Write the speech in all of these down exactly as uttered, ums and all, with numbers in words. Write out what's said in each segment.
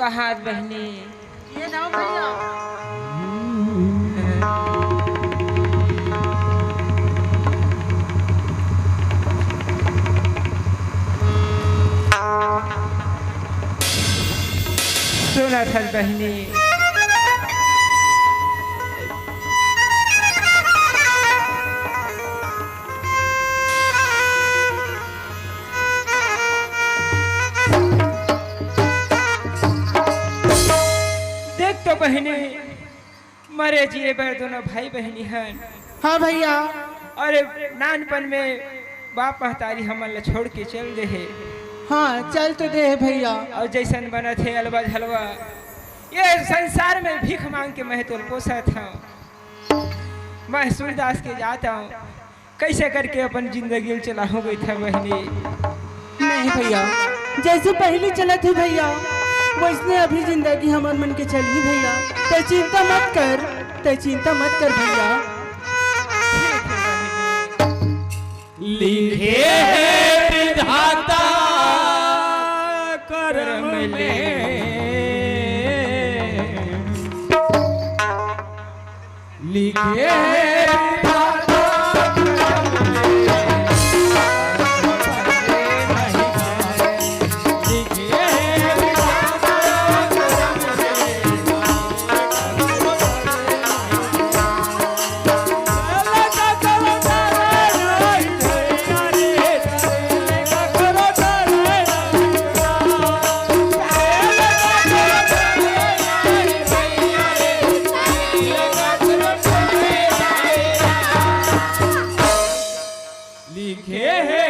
कहात बहिनी। ये दाव भैया। सुनत हस बहिनी। देख तो बहिनी, मरे जिए बर दोनों भाई बहिनी हन। हाँ भैया। अरे नानपन में बाप महतारी हमन ला छोड़ के चल दे हे। हाँ, चल तो दे हे भैया। अउ जइसन बनत हे अलवा झलवा, ये संसार में भीख मांग के मैं तोल पोसत हंव। मैं सूरदास के जात हंव, कइसे करके अपन जिंदगी ल चलाहूं कहिथंव बहिनी। नहीं भैया, जइसे पहिली चलत हे भैया, वइसने अभी जिंदगी हमर मन के चलही भैया। तैं चिंता मत कर, तैं चिंता मत कर भैया। ठीक हे बहिनी। लिखे हे विधाता करम में, लिखे हे विधाता करम में, लिखे हे विधाता करम में। लिखे हे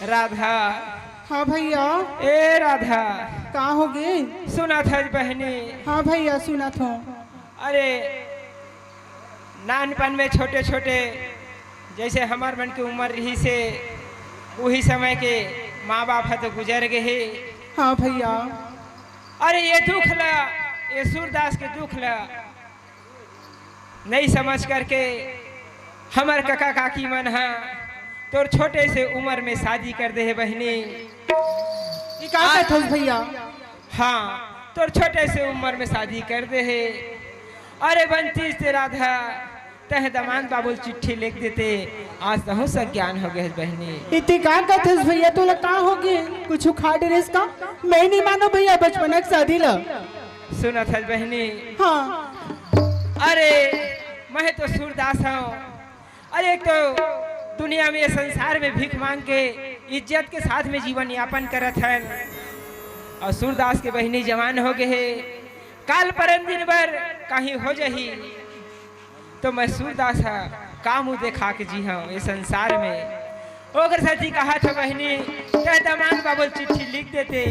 राधा। हाँ भैया। ए राधा। का हो गे? सुनत हस बहिनी? हाँ भैया, सुनत हों। अरे, नानपन में छोटे-छोटे, जइसे हमर मन के उमर रहिस हे, उही समय के माँ-बाप ह तो गुजर गे हे। हाँ भैया। अरे, ये दुख ला, ये सूरदास के दुख ला, नइ समझ करके हमर कका काकी मन ह तोर छोटे से उमर में शादी कर दे हे बहिनी। ई का कहत हस भैया? हाँ, तोर छोटे से उमर में शादी कर दे हे। अरे बनतीस ते राधा, तह दमांद बाबू ल चिट्ठी लिख देते, आज तहूँ सज्ञान हो गे हस बहिनी। इति का कहत हस भैया, तोला का हो गे? कुछु खा डरेस का? मैं नइ मानों भैया, बचपना के शादी ला। सुनत हस बहिनी? हाँ। अरे, मैं तो सूरदास हंव, अरे, एक तो दुनिया में, ये संसार में भीख मांग के इज्जत के साथ में जीवन यापन करत हन, अउ सूरदास के बहिनी जवान हो गे हे, काल परन दिन बर कहीं हो जही, तो मैं सूरदास ह का मुंह देखा के जीहंव ये संसार में। ओकर सेती कहाथंव बहिनी, तैं दमांद बाबू ल चिट्ठी लिख देते,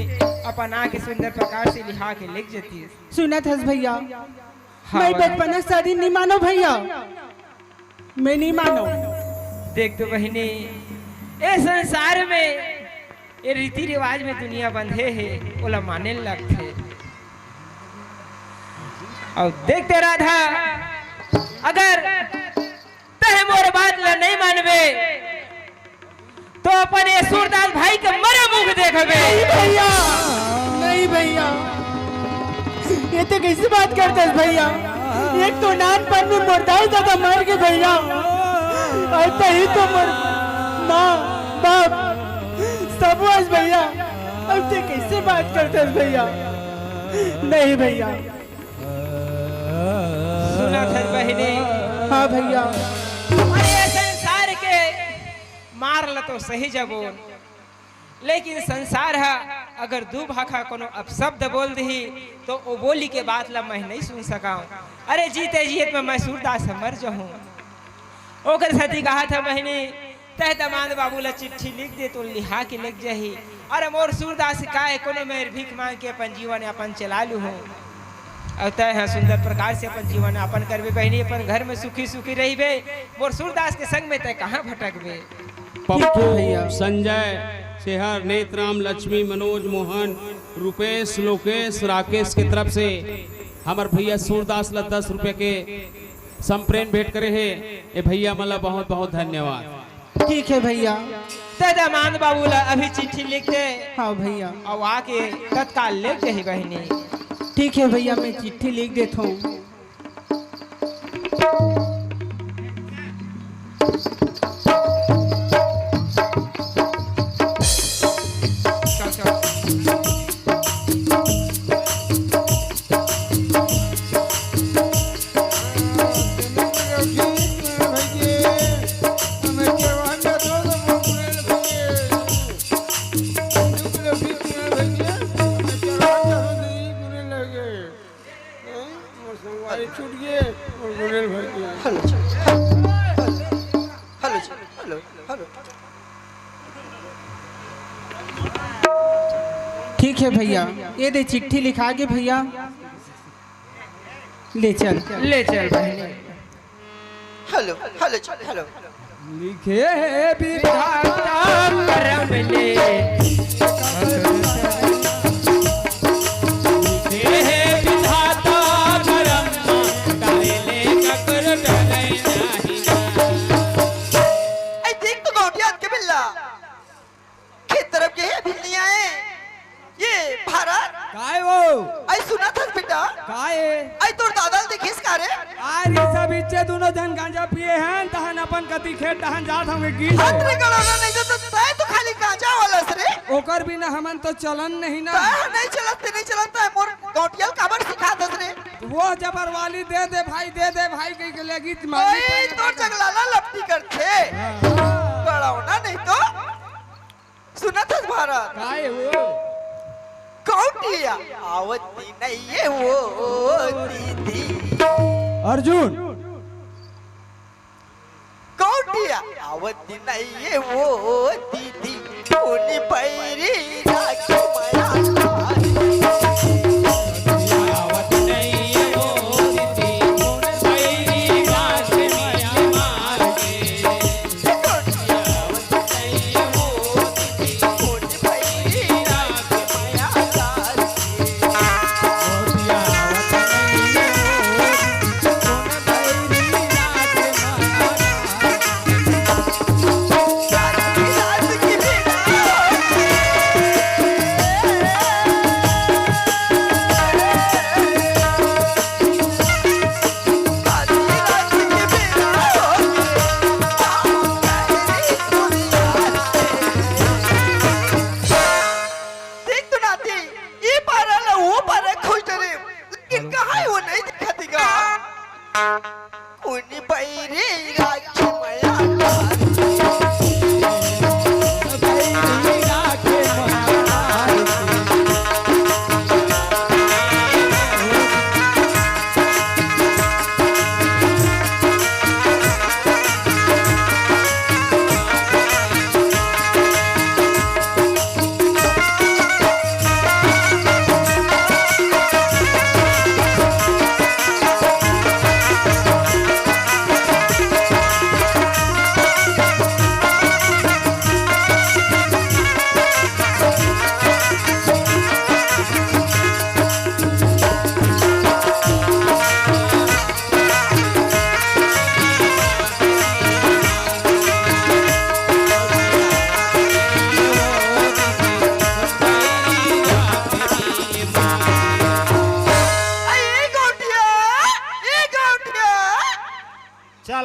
अपन आके सुंदर प्रकार से लिहा के लेग जतिस। सुनत हस भइया, हाँ, मैं बहिनी। बचपना शादी नइ मानों भइया, मैं नइ मानों। देख तो बहिनी, ए संसार में, ए रीति रिवाज में दुनिया बंधे हे, ओला माने ल लगथे। अउ देख तो राधा, अगर तैं मोर बात ला नइ मानबे, तो अपन ये सूरदास भाई के मरे मुख देखबे। नहीं भइया, नहीं भइया, ये तैं कइसे बात करत हस भइया? एक तो नानपन में मोर दाई ददा मर गे भइया, अउ तहीं तो मोर माँ बाप सब हस भइया, अउ तैं कइसे बात करत हस भइया? नहीं भइया। सुनत हस बहिनी? हाँ भइया। अरे, ये संसार के मार ल तो सहि जबो, लेकिन संसार ह अगर दू भाखा कोनो अपशब्द बोल दिही, तो ओ बोली के बात ल मैं नइ सुन सकंव। अरे, जीते जियत में मैं सूरदास ह मर जहूं। ओकर सेती कहाथंव बहिनी, तैं दमांद बाबू ला चिट्ठी लिख दे, तो लिहा के लेग जही। अरे, मोर सूरदास काय, कोनो मेर भीख मांग के अपन जीवन यापन चला लूहूं। अउ तैं ह सुंदर प्रकार से अपन जीवन यापन करबे बहिनी, अपन घर में सुखी सुखी रहिबे। मोर सूरदास के संग में तैं कहाँ भटकबे? पप्पू, ठीक है भैया। संजय, शेहर, नेतराम, लक्ष्मी, मनोज, मोहन, रूपेश, लोकेश, राकेश के तरफ से हमर भैया सूरदास ला दस रुपया के संप्रेम भेंट करे हे। ए भैया मन ला बहुत बहुत धन्यवाद। ठीक है भैया। तैं दमांद बाबू ला अभी चिट्ठी लिख दे। हाँ भैया। अउ आके तत्काल लेग जही बहिनी। ठीक है भैया, मैं चिट्ठी लिख देथंव। मोर संगवारी छूट गे, मोर गुनेल भर गे। हेलो जी, हेलो, हेलो जी, हेलो, हेलो। ठीक है भैया, ये दे चिट्ठी लिखा के भैया, ले चल। ले चल बहिनी। हेलो, हेलो जी, हेलो। लिखे हे विधाता करम ले, लिखे हे विधाता करम, काहे ले ककर डरै नाही ना। ए देख तो गौंटिया के बिल्ला, खेत तरफ गे हे, अभी नइ आए। ये भारत। काय वो? अई सुनत हस बेटा? काय? अई तोर दादा ल देखिस का रे? अरे सब इच्चे दुनों झन गांजा पिए हन, तहन अपन कति खेत डहन जात हवे गिर। हत रे गड़ौना नहीं तो, तो तैं तो खाली गांजा वाला हस रे। ओकर बिना हमन तो चलन नहीं ना। तैं नहीं चलत, ते नहीं चलत, तैं मोर गौंटिया ल काबर सिखात हस रे? वो जबर वाली दे दे भाई, दे दे भाई कहि के लेगी मांगी ओए, पानी तोर का। जंगलाला लपटी करथे। हाँ। गड़ौना नहीं तो। सुनत हस भारत? काय वो? गौंटिया आवती नहीं है वो दीदी। अर्जुन। गौंटिया आवती नहीं है वो दीदी। कोनी पैरी राखी मया। देख तो नाती, ई पारा ला वो पारा खोज डरे, लेकिन कहाँ है वो नहीं दिखत गा। कोनी बइरी राखी मया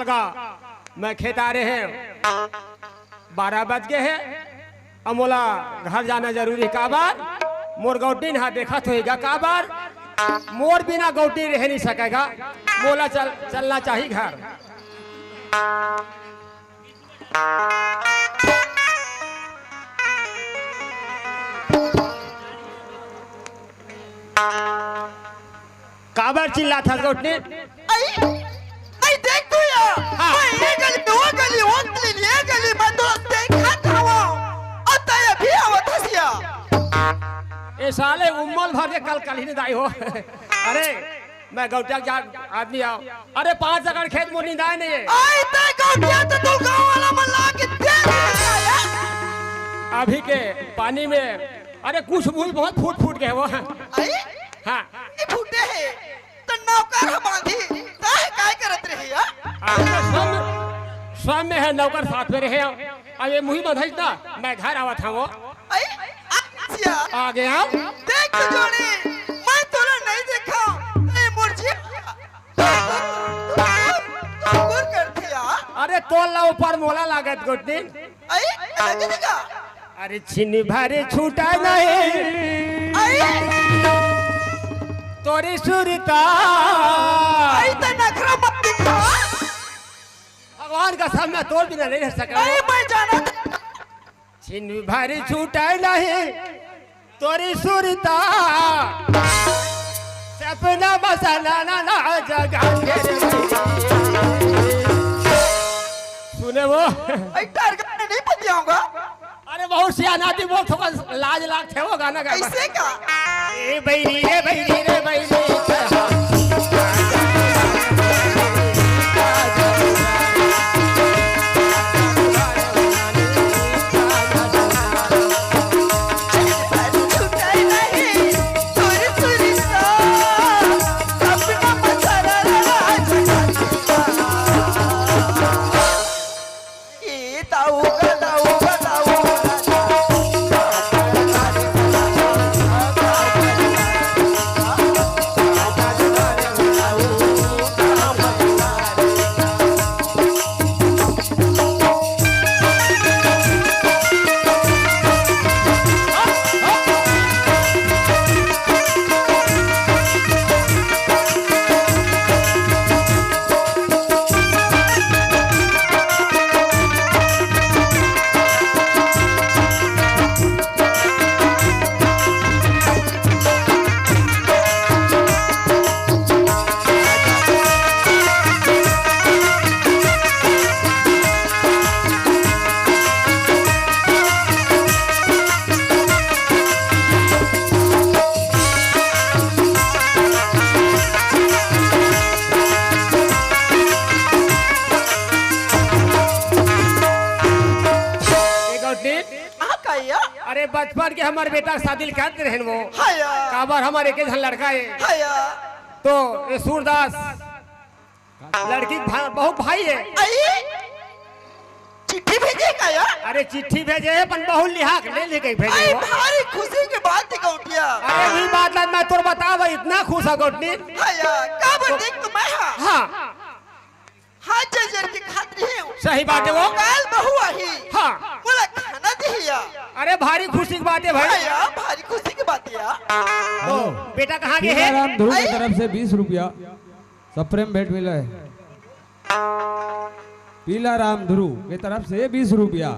का मैं खेत आ रहे हैं, बारह बज गए हैं। अब मोला घर जाना जरूरी हे। काबर? मोर गौटिन हा देखत होही गा। काबर? मोर बिना गौटिन रह नहीं सकेगा। मोला चल, चलना चाही घर। काबर चिल्लाथस गौटिन? आई, नहीं देख तू या। हाँ। मैं ये गली, वो गली, वो गली, ये गली, मैं तो देखत हवं। अउ तैं अभी आवत हस या। ए साले उम्मल भर के कलकलही नहीं दाई हो। अरे, मैं गौटिया के जात आदमी आंव। अरे, पाँच एकड़ खेत मोर निंदाय नहीं हे। आई तैं गौटिया तो तू गाँव वाला मन ला के दे दिया। अभी के पानी में, अरे, कुछ मुही बहुत फूट फूट गए वो। आई? हाँ। ये फूटे हे। त नौकर ह बांधी, तैं काय करत रहे या? अरे, सब, सब में हे नौकर साथ में रहे। अब ये मुही बंधइस ना, मैं घर आवत हंव। आई, आ गया। आ गया। देख तो जोड़ी, मैं तोला नहीं देखा, ए मोर जी। तू, तू, तू, तू, तू कर दिया। अरे, तोर ला ऊपर मोला लागत गौटिन। आई, लगे दिखा। अरे छिन भर छूटा नहीं। आई। तोरी सुरता। आई त नखरा मत दिखा। भगवान का सामने तोर बिना नहीं रह सका। आई मैं जाना। छिन भर छूटा नहीं। तोरी सुरता। सपना मसाला ना, ना जगा के। सुने वो। आई टारगेट नहीं पतियाऊंगा। अरे बहुत सियाना आदमी बोल, थोड़ा लाज लागथे वो गाना गाए बर। ऐसे का? ए बइरी रे बइरी रे बइरी। ए गौटिन, हाँ, का या? अरे, बचपन के हमर बेटा के शादी ल करत रहेन वो। हाँ या। काबर हमर एके झन लड़का हे। हाँ या। तो ये सूरदास लड़की के भा-, बहुत भाई हे। आई? चिट्ठी भेजे का या? अरे, चिट्ठी भेजे हे, अपन बहुत लिहा के ले लेके भेजे आई, हो। भारी खुशी के बात हे गौटिया। अरे, वही बात ला मैं तोर बतावत हंव, इतना खुश हंव गौटिन। हाँ या, काबर तो देख तो मैं हा। हाँ। हाथ जर जर के खात रहे हंव। सही बात हे वो। काल बहू आही। हाँ। मोला खाना दिही या। अरे भारी खुशी के बात हे भाई। हाँ या, भारी खुशी के बात हे या। तो बेटा कहाँ गे हे? पीलाराम ध्रुव के आई? तरफ से बीस रुपया सप्रेम भेंट मिला है। पीलाराम ध्रुव के तरफ से बीस रुपया।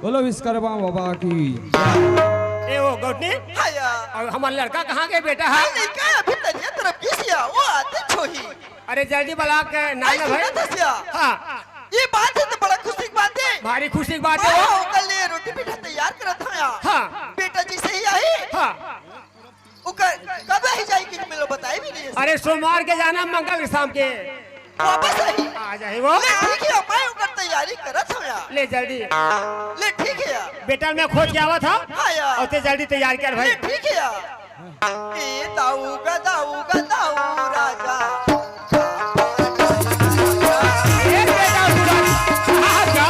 बोलो विश्वकर्मा बाबा की। ए वो गौटिन? हाँ या। अब हमर लड़का कहाँ गे बेटा? हाँ, लड़का अभी तरिया तरफ गिस या, वो आते छोही। अरे जल्दी बला के नाना भाई। सुनत हस या? हाँ। ये बात हे तो बड़ा खुशी की बात हे। भारी खुशी की बात हे वो। ओकर लिए रोटी पीठा तैयार करत हंव या। हाँ। बेटा जी सही आही? हाँ। ओकर कब आही जाही कि मोला बताए भी नहीं हे। अरे सोमवार के जाना, मंगल के शाम के। वापस आही? आ जाही वो। ले ठीक हे, मैं ओकर तैयारी करत हंव या। ले जल्दी। ले ठीक हे या। बेटा मैं खोज के आवत हंव। हाँ या। अउ तैं जल्दी तैयार कर भाई। ले ठीक हे या। ए दाऊ गा दाऊ गा दाऊ राजा। ए बेटा, तू राजा, कहाँ जा?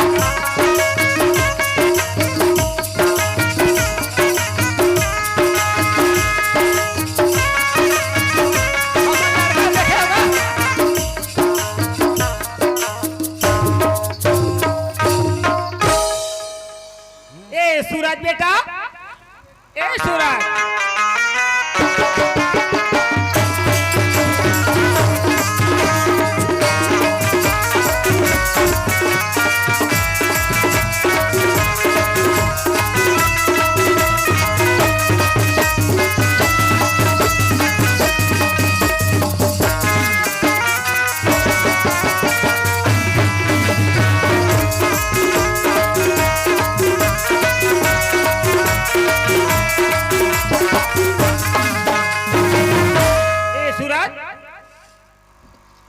ए सूरज,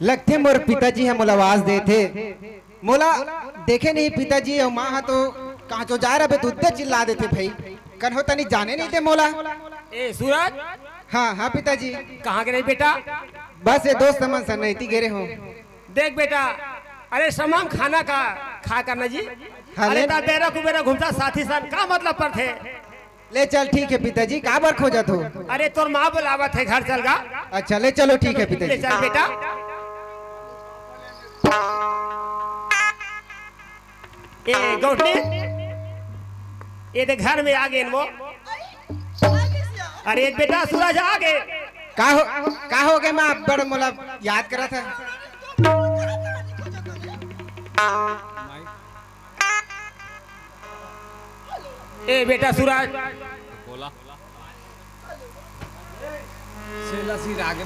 लगथे मोर पिताजी ह मोला आवाज देथे। मोला देखे नहीं पिताजी अउ माँ ह तो कहाँ चो जाए रहे, दूध दे चिल्ला देथे भाई। कन्हो तनी जाने नहीं दे मोला। ए सूरज। हाँ, हाँ पिताजी। कहाँ गे रहे बेटा? बस ये दोस्त मन संग नैती गे रहे हो। देख बेटा, अरे समय म खाना का खा करना जी। हाँ, अरे ले। ता बेरा कुबेरा घूमता साथी संग का मतलब पड़थे? ले चल, ठीक है पिताजी, काबर खोजत हो? अरे तोर माँ बुलावत हे, घर चल गा। अच्छा, ले चलो, ठीक है ले पिताजी। चल बेटा। ए गौतमी, ए दे घर में आ गे वो। अरे बेटा सूरज आ गे। का हो, का हो गे माँ, बड़ मोला याद करत हे। ए बेटा सूरज। बोला। सेला सी राग रे।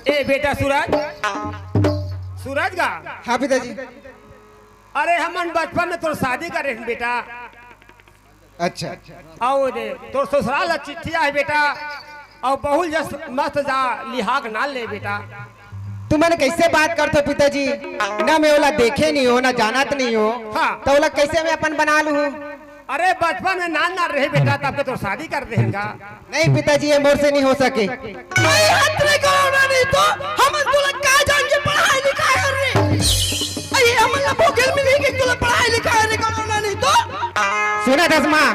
ए बेटा सूरज, सूरज गा। हाँ पिताजी। अरे हमन बचपन में तोर शादी करे हन बेटा। अच्छा। अउ दे, तोर ससुराल ला चिट्ठी आहे बेटा, अउ बहुत जस मस्त जा लिहाक नान ले बेटा। तुमन कैसे बात करथो पिताजी? ना मैं ओला देखे नहीं हो, ना जानत नहीं हो। हाँ। तो ओला कैसे मैं अपन बना लूँ? अरे बचपन में नान नान रहे बेटा, तब के तोर शादी कर देहेंगा। नहीं पिताजी, ये मोर से नहीं हो सके। नहीं हाथ रे कोरोना नहीं तो हमन तोला का जान के पढ़ाई लिखाई रे। अरे हमन ला भोगल मिली कि तोला पढ़ाई लिखाई रे कोरोना नहीं तो। सुनत हस माँ।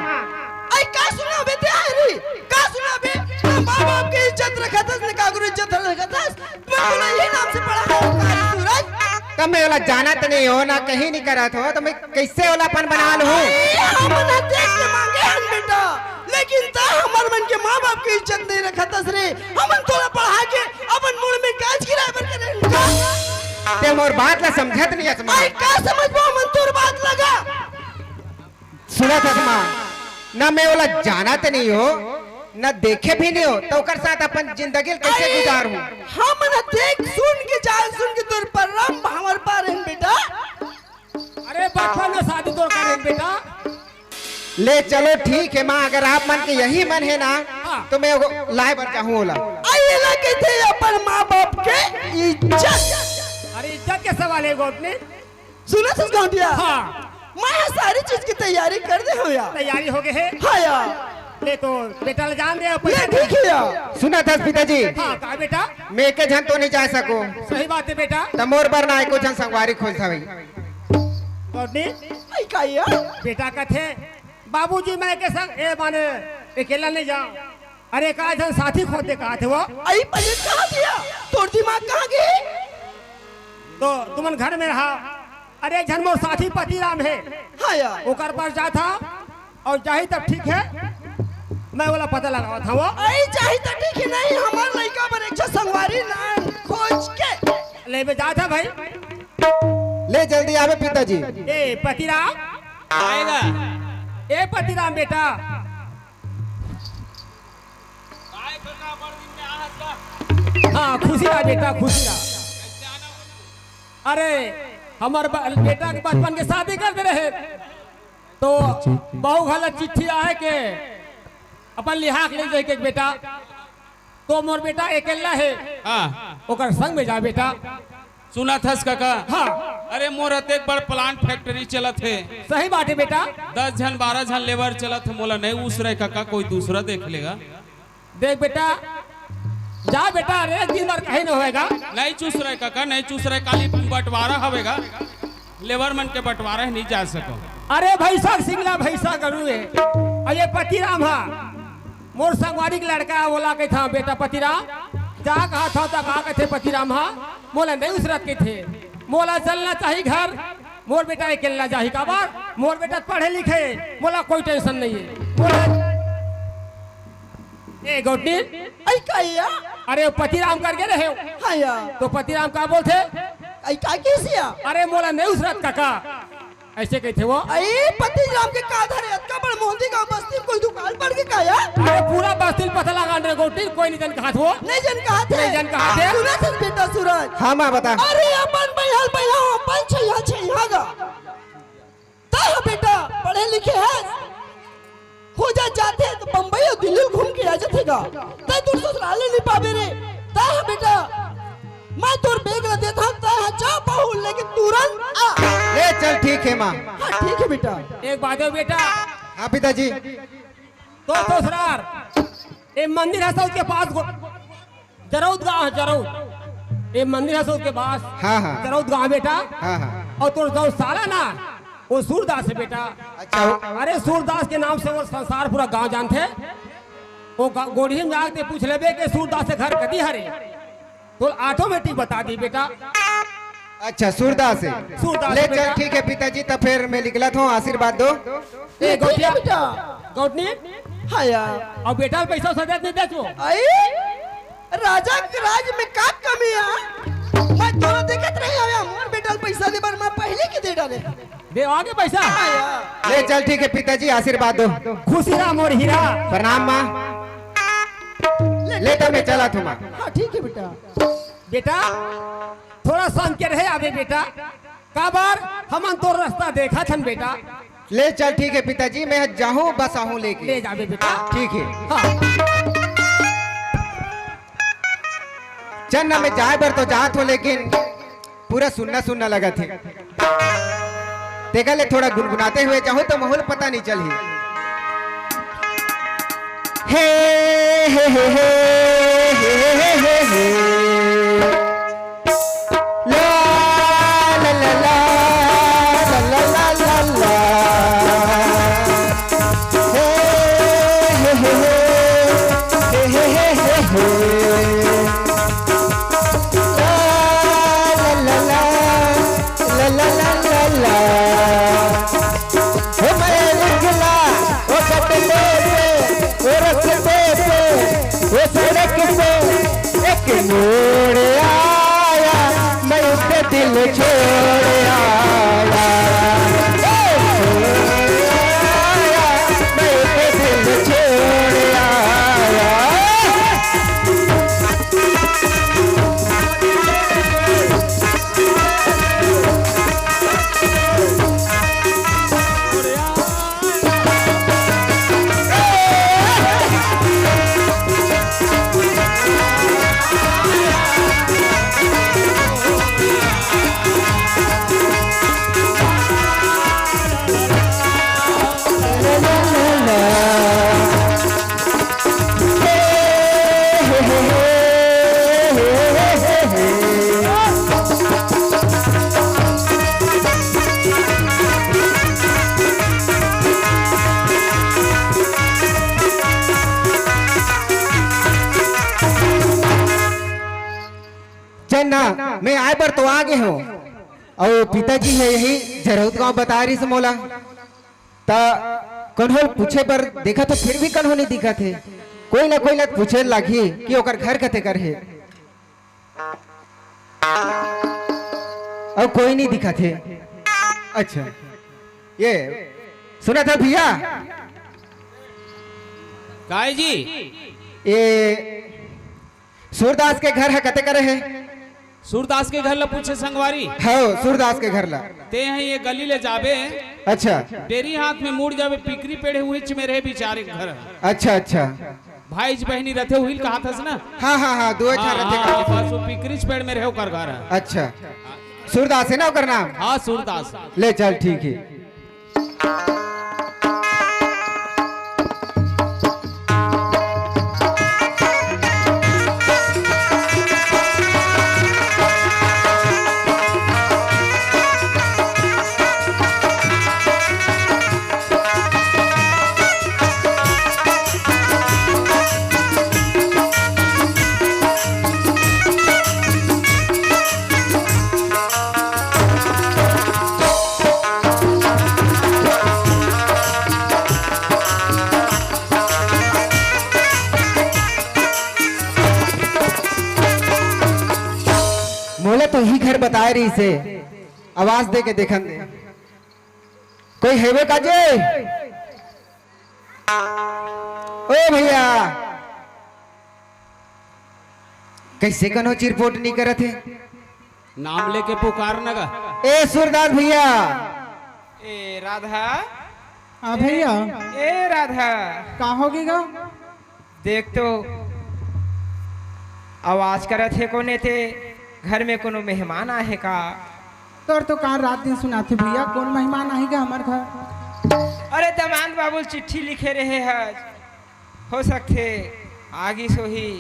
अरे का सुना बे ते रे? का सुना बे? ना माँ बाप के इज्जत रखत हस, ना काकरो इज्जत रखत हस। मैं तोला ये नाम से पढ़ा हूँ सूरज। तब मैं ओला जानत नहीं हो, ना कहीं नहीं करत हो, तो मैं कैसे ओला अपन बना लूँ? अरे, हमन ह देख के मांगे हन बेटा, लेकिन त हमर मन के माँ बाप के इज्जत नहीं रखत हस रे। हमन तोला पढ़ा के अपन मुड़ में गाज गिराए बर करे हन का? ते मोर बात ला समझत नहीं हस माँ। अरे का समझबो हमन तोर बात लगा? सुनत हस माँ, ना मैं ओला जानत नहीं हो, ना देखे भी नहीं हो, तो ओकर साथ अपन जिंदगी कैसे अरे, गुजार हूँ? हमन ह देख सुन के जान सुन के तोर परम भांवर पारे हन बेटा। अरे बचपन में शादी तोर करे बेटा। ले चलो ठीक है माँ, अगर आप मन के यही मन है ना, हाँ। तो मैं ओला लाए बर चाहूँ ओला। अरे ला कहते अपन माँ बाप के इज्जत। अरे इज्जत के सवाल है गौतमी। सुनत हस गौंटिया? हाँ। मैं ह सारी चीज की तैयारी कर दे हूँ यार। तैयारी हो गए है? हाँ यार। ले तो बेटा ले जान दे अपन। ले ठीक है यार। सुनत हस पिताजी? हाँ, का बेटा? मैं एके झन तो नहीं जा सको। सही बात है बेटा। त मोर बर ना एको झन संगवारी खोज था भाई। गौतमी? आई का यार? बेटा कथे, "बाबूजी मैं के संग, ए माने अकेला नहीं जाऊँ।" अरे का झन साथी खोज दे कहा थे वो? आई पहले कहा दिया? तोर दिमाग कहाँ गए? तो तुमन घर में रहा। अरे एक झन मोर साथी पतिराम है। हाँ यार। ओकर पास जा था और जाही तब ठीक है। मैं वाला पता लगावा था वो। आई जाही तब ठीक है नहीं, हमार लड़का पर एक झन संगवारी ना खोज के। ले बे जा था भाई। ले जल्दी आवे पिताजी। ए पतिराम। आएगा। ए पतिराम बेटा। हाँ, खुशी रहा बेटा, खुशी रहा। अरे, हमर ब-, बेटा के बचपन के शादी कर दे रहे, तो बहू घला चिट्ठी आए के अपन लिहाक ले जाए के बेटा, तो मोर बेटा अकेला है, हाँ। ओकर संग में जा बेटा। सुनत हस कका? हाँ। अरे मोर अतेक बड़ plant factory चलत हे। सही बात है बेटा। दस झन बारह झन labour चलत हे, मोला नहीं उसरे कका, कोई दूसरा देख लेगा। देख बेटा, जा बेटा, अरे एक दिन बार कहीं न होएगा। नहीं चूस रहे कका, नहीं चूस रहे, काली बंटवारा हवेगा, labour मन के बंटवारा है, नहीं जा सको। अरे भैंसा सिंगला भैंसा गरू है, अउ ये पतिराम हा, मोर संगवारी के लड़का ओला कहिथंव, "बेटा पतिराम, जा," कहाथंव त का कथे पतिराम हा, "मोला नइ उसरत," कहिथे, "मोला चलना चाही घर, मोर बेटा अकेल्ला जाही काबर? मोर बेटा पढ़े लिखे, मोला कोई tension नहीं है। मोला ए गौटनी, अई का या? अरे, पतिराम कर गे रहे हो। हाँ या। तो पतिराम का बोलथे? अई का किस या? अरे, मोला नहीं उसरत काका, ऐसे कहते वो। अई पतिराम के का धरे, अतका बड़ मोहंती गांव बस्ती में कोई दुकाल पड़ गे का या? अरे, पूरा बस्ती में पता लगा रे गौटनी, कोई नहीं जन कहा वो। नहीं जन कहा थे। नहीं जन कहा थे। सुना थे बेटा सूरज। हाँ माँ, बता। अरे, अपन बइहल बइहा, अपन छैया छैया गा। तैं ह बेटा पढ़े लिखे हस, हो जा जाथे त बम्बई अउ दिल्ली घूम के आ जाथे गा। तैं तोर ससुराल ले नइ पाबे रे। तैं ह बेटा, मैं तोर bag ल देथंव, तैं ह जा बहू लेके तुरंत आ। ले चल, ठीक हे माँ। हाँ, ठीक हे बेटा। एक बात हे बेटा। हाँ पिताजी। तो ससुराल, ए मंदिर हे उसके पास गो-, जरौद गांव हे, जरौद। ए मंदिर हे उसके पास। हाँ, हाँ। जरौद गांव बेटा। हाँ, हाँ। अउ तोर जौन साला ना, वो सूरदास हे बेटा। अच्छा, वो अरे सूरदास के नाम से वो संसार पूरा गांव जानथे। वो गा-, गोड़ही में जाके पूछ लेबे के सूरदास के घर कती हरे। तो automatic बता दी बेटा। अच्छा, सूरदास हे। सूरदास ले हे चल, बेटा। ठीक हे पिताजी, त फेर मैं निकलत हंव, आशीर्वाद दो। ए, ठीक हे गौटिया। बेटा। गौटनी। हाँ यार। अउ बेटा ल पइसा सजा नइ देथस वो। अई, राजा के राज में का कमी हे? मैं तोला देखत रहे हंव, मोर बेटा ल पइसा दे बर मैं पहिली के दे डारे। दे आगे पइसा। हाँ यार। ले चल, ठीक हे पिताजी, आशीर्वाद दो। खुशी रहा मोर हीरा। प्रणाम माँ। ले, ले त मैं चलत हंव माँ। हाँ, ठीक हे बेटा। बेटा, थोड़ा संग के रहे आबे बेटा, काबर हमन तोर रस्ता देखत हन बेटा। ले चल, ठीक हे पिताजी, मैं जाहूँ, बस आहूँ लेके। ले जाबे बेटा। ठीक हे। हाँ। चल ना, मैं जाय बर तो जात हंव, लेकिन पूरा सुन्ना सुन्ना लगत हे। तेकर ले थोड़ा गुनगुनाते हुए जाहूँ त महूँ ल पता नइ चलही। हे, हे, हे, हे। ला, ला, ला, ला। हे, हे, हे, हे। हे, हे, हे, हे, हे। ला, ला, ला, ला। ला, ला, ला, ला, ला। हो मैं निकला, वो कटले से, वो रस्ते से, वो सड़क से, एक मोड़ आया, मैं उसे दिल छोड़ आया। ए, छोड़ आया, मैं उसे दिल छोड़ आया। चल ना, मैं आय बर तो आ गे हंव। अउ पिताजी हे यही जरौद गांव बता रिहिस मोला। त कोनो ल पूछे बर देखत हंव, फिर भी कोनो नइ दिखत हे। कोई ना कोई ल पूछे लागही कि ओकर घर कते कर हे। अउ कोई नइ दिखत हे। अच्छा, ये सुनत हस भैया? काय जी? ये सूरदास के घर ह कते कर हे? सूरदास के घर ला पूछे संगवारी? हव, सूरदास के घर ला। तें ह ये गली ले जाबे, अच्छा। डेरी हाथ में मुड़ जाबे, पिकरी पेड़ हे, उहेच में रहे बिचारे के घर ह। अच्छा, अच्छा। भाई जी बहिनी रथे, उही ल कहत हस ना? हाँ, हाँ, हाँ, दू झन हाँ, रथे हाँ, कहत हस। बस वो पिकरीच पेड़ में रहे ओकर घर ह। अच्छा। सूरदास हे ना ओकर नाम? हाँ, सूरदास। ले चल, ठीक हे। ताय रहिसे, आवाज दे के देखन दे। कोई हेवे का जे? ओ भैया, कइसे कनो चिरपोट नइ करत हे? नाम लेके पुकार न गा। ए सूरदास भैया। ए राधा। हाँ भैया। ए राधा। का होगे गा? देख तो, आवाज करत हे कोने ते, घर में कोनो मेहमान आहे का? तोर तो कान रात दिन सुनाथे भैया, कोन मेहमान आही गा हमर घर? अरे दमांद बाबू ल चिट्ठी लिखे रहे हस, हो सकथे आगिस होही,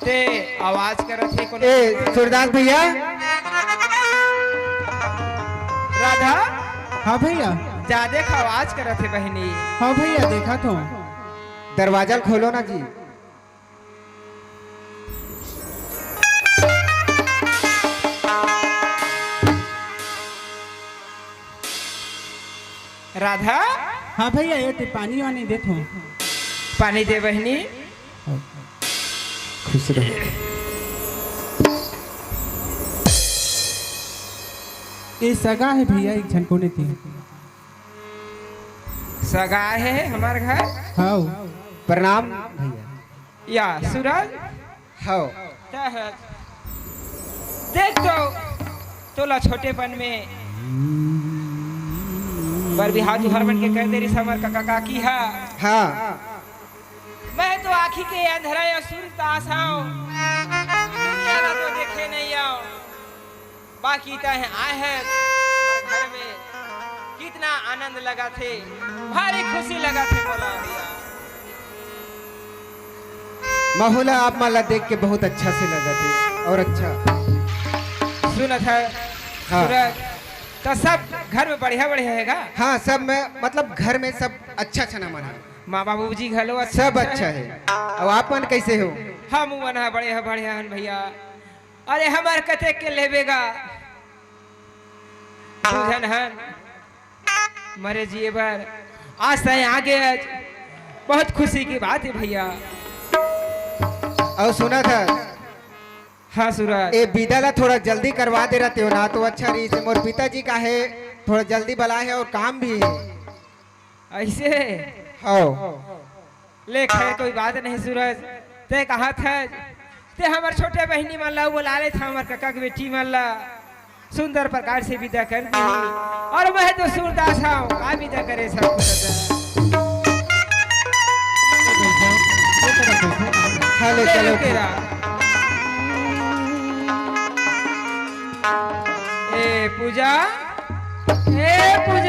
ते आवाज करत हे कोनो। ए सूरदास भैया। राधा। हाँ भैया। जा देख, आवाज करत हे बहिनी। हाँ भैया, देखत हों। दरवाजा ल खोलो ना जी। राधा। हाँ भैया, ए ते पानी वानी देत हों। पानी दे बहिनी। खुश रहो। ए सगा हे भैया, एक झन कोने ते। सगा हे हमर घर। हाँ। प्रणाम भैया। या सूरज। हाँ। देख तो, तोला छोटेपन में बर बिहाव तुंहर मन के कर दे रिहिस हमर कका काकी हा। हाँ। मैं तो आँखी के अंधरा या सूरदास हंव, दुनिया ला तो देखे नइ हंव। बाकी तैं आए हे घर में, कितना आनंद लगथे, भारी खुशी लगथे मोला भैया। महू ला आप मन ला देख के बहुत अच्छा से लगथे। और अच्छा सुनत हे। हाँ। सूरज, त सब घर में बढ़िया बढ़िया हे गा? हाँ, सब में, मतलब घर में सब अच्छा अच्छा नमन हे। माँ बाबूजी घलो अच्छा सब अच्छा हे। अउ आप मन कइसे हो? हम मन ह बढ़िया बढ़िया हन भैया। अरे हमर कतेक के लेबे गा, दू झन हन मरे जिए बर, आज तैं आगे हस, बहुत खुशी के बात हे भैया। अउ सुनत हस? हाँ सूरज। ए बिदा ला थोड़ा जल्दी करवा दे रहते हो ना तो अच्छा रहिस। मोर पिताजी का हे, थोड़ा जल्दी बलाए हे अउ काम भी हे। अइसे? हाँ। ले खैर कोई बात नहीं सूरज, तैं कहत हस, तैं हमर छोटे बहिनी मन ला बुला लेथस, हमर कका के बेटी मन ला सुंदर प्रकार से बिदा कर दिही। अउ मैं तो सूरदास हंव, का बिदा करे सब कुछ। हेलो, ले चलो। तेरा। ए पूजा, ए पूजा।